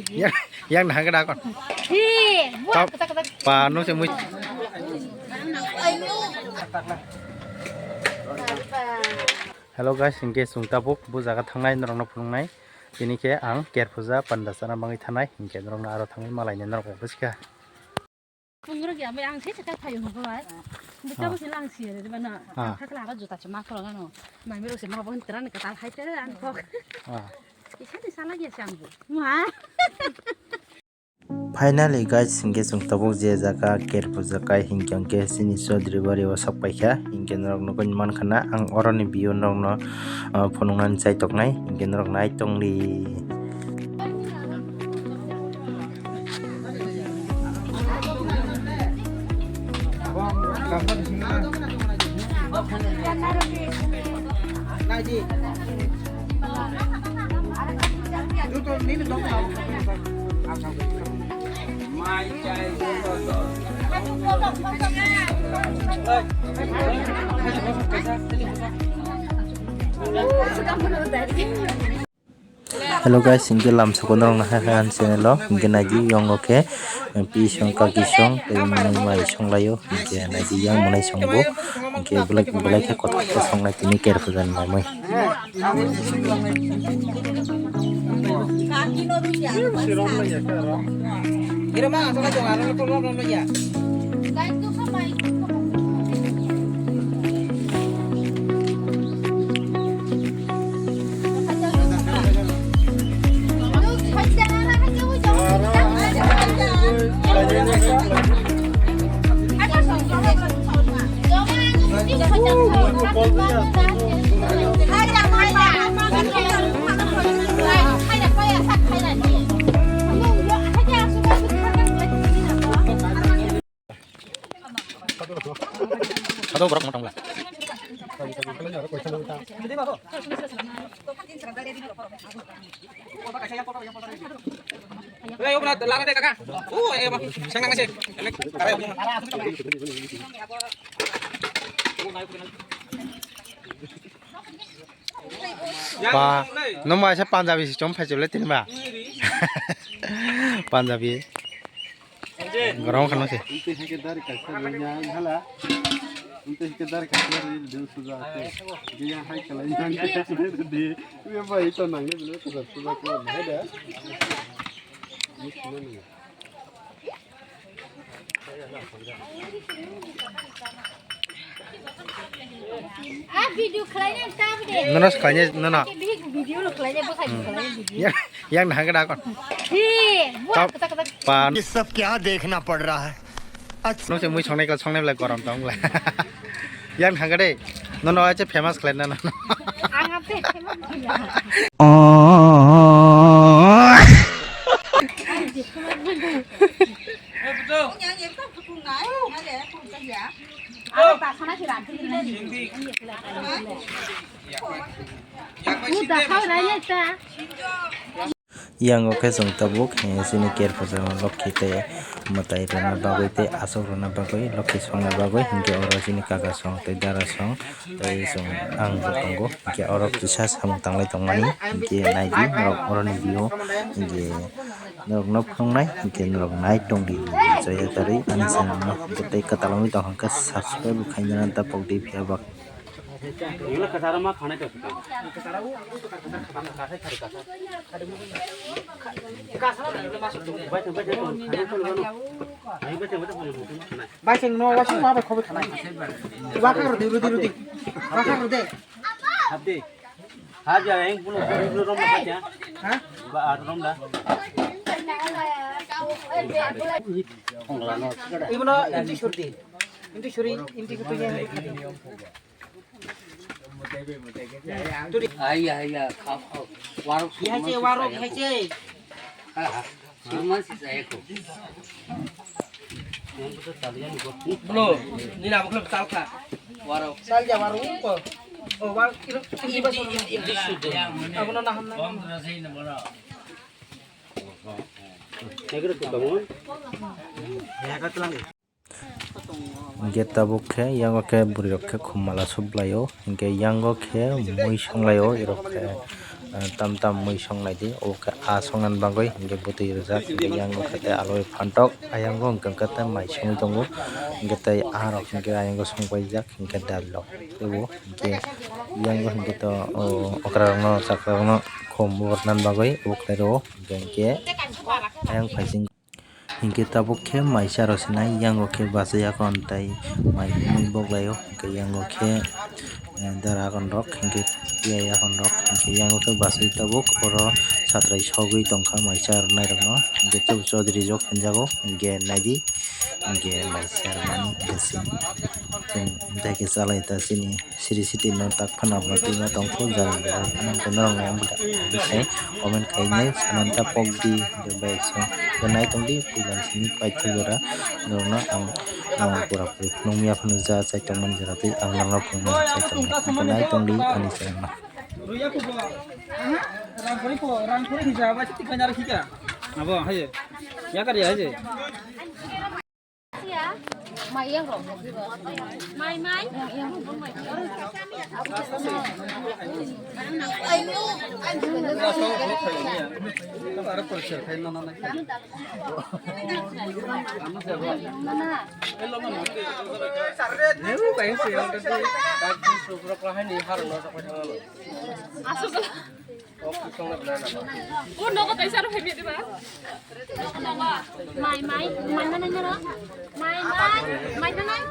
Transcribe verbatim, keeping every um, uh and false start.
Yang, yang nahang kena kon. Hi, buat Tap. Ketak ketak. Pa no se mui. Hello guys, hingke chwng tabuk bo jaga thangnai norokno phunuknai. Tini khe ang Ker puja panda chana bagwi thanai, hingke norokno aro thangwi malainai norok buskha. Pungrok ya, ang se se kai phayo hwnkhe bai. Bwsa Ah. Bwsa lang si re bana. Ah. Thakla aro juta chuma khoro gano. Mai mero se ma bon tran ka tal hai tere ang kok. Ah. Isa de sala ya sang bu. Ma. Finally guys, hingke chwng tabuk je jaga Ker puja kai hingke hingke chini Chaudhary bari o sok paikha, hingke norok nugwi mankha na ang oroni view norokno, ah, phunuknani chai toknai, hingke norok nai tongdi. Hello guys, hingke lamsoko norokno hai hai ani channel o hingke naidi yongo khe, eh, pi song kaki song tei mwnwi mai songlaio hingke naidi yang mwnai songbo hingke belai belai khe kothok khe songnai tini Ker puja ni mai mui. Sado borok motom la. Ei, obra lana de kaka. Oh, eh, ba, sang nang se. Ba, nung bai sa Punjabi si chom phai chole tin ba. Punjabi. Gorong khano se. Unte hake dari kaisa le nya hala. Unte hake dari kaisa le deu suja ate. Dia hai kala yang kaisa le de. Ibe ba ito nang ne bile suja suja ko na da. Ah, video khlaina tab de. Nono khlaina, nono. Video lo khlaina, bo khai khlaina video. Yang, yang nahang kena kon. Hi, buat Tau, kata kata. Pan. ये सब क्या देखना पड़ रहा है? अच्छा। Nung se mui songnai kala songnai belai gorom tong la. Yang nahang de. Nono ache famous khlaina nono. Ang ape famous khlaina. Oh. Yang oke song tabuk, eh, sini ker pajama lokhi tei mwtai rwna bagwi tei aswk rwna bagwi lokhi songna bagwi hinkhe oro sini kaka song tei dara song tei chwng ang bo tongo hinkhe oro kisa samung tanglai tongmani hinkhe naidi norok oroni view hinkhe. Norokno phunuknai, hinkhe norok nai tongdi, jaya tarwi ani channel no tei kwtal wngwi tong hwnkhe subscribe bo khaina ta pokdi phiya bak. Baising no, waising ma bai khobai thanai. Wakha rodi, rodi, rodi. Wakha rodi. Habdi. Haja, yang pulo, pulo rom lah, haja. Hah? Ba, ah, rom lah. Ibu no, inti surdi. Inti suri, inti kutunya. Turi. Aiya, aiya, khao, khao. Warok. Iya, ce, warok, iya, ce. Ah. Bro, nini abo khlai chal kha. Waro. Chal ja waro ko. O waro kilo iba soro. Abono naham na. Negro ko tamo. Ya ka tlang. Hinkhe tabuk khe yango khe bwrwi rok khe khum mala sup laio, hinkhe yango khe mui song laio, erok khe ah, tam tam mui song nai di. Obo khe a song nani bagwi hinkhe bwtwi rijak, hinkhe yang wngkha tei aloi phantok, ayang o hwnkhe tei mai songwi tongo, hinkhe tei a rok hinkhe ayang o song paijak, hinkhe dal rok tei bo hinkhe yang o hinkhe to, o okra rok no chakra rok no khum rw nani bagwi obo khlai rw o, hinkhe hinkhe ayang phaising. Hinkhe tabuk khe mai cha rw sinai, yango khe bachai akhon tei mai mui bok lai o, hinkhe yango khe, eh, dara akhon rok, hinkhe piyai akhon rok, hinkhe yango khe bachai tabuk oro satrai sogwi tongkha mai cha rwnai rokno, hinkhe tabuk chaudhuri rok hinjago, hinkhe naidi, hinkhe mai cha rwmani hinkhe chwng, chwng tei khe chalai ta chini. Siri siti no tak phano bo twi ma tong kho jara jara phano norok nai wngkha. Sai comment khai nai sanani ta pok di, bai song nai tong di, puila simi paithago jora norok no ang, ang pura puri phunuk ya phano ja chai tong mani jora tei ang norok no phunuk mani chai tong nai tong di ani channel no. Rang kori po, rang kori hija, bai siti kanya rikhi ka. Abo, haye. Ya kar ya, haye. Mai, mai. Mana? Asuk. Ko nogo taisa ro phai di ba? Mai, mai, mai na nai na ro? Mai, mai, mai na nai?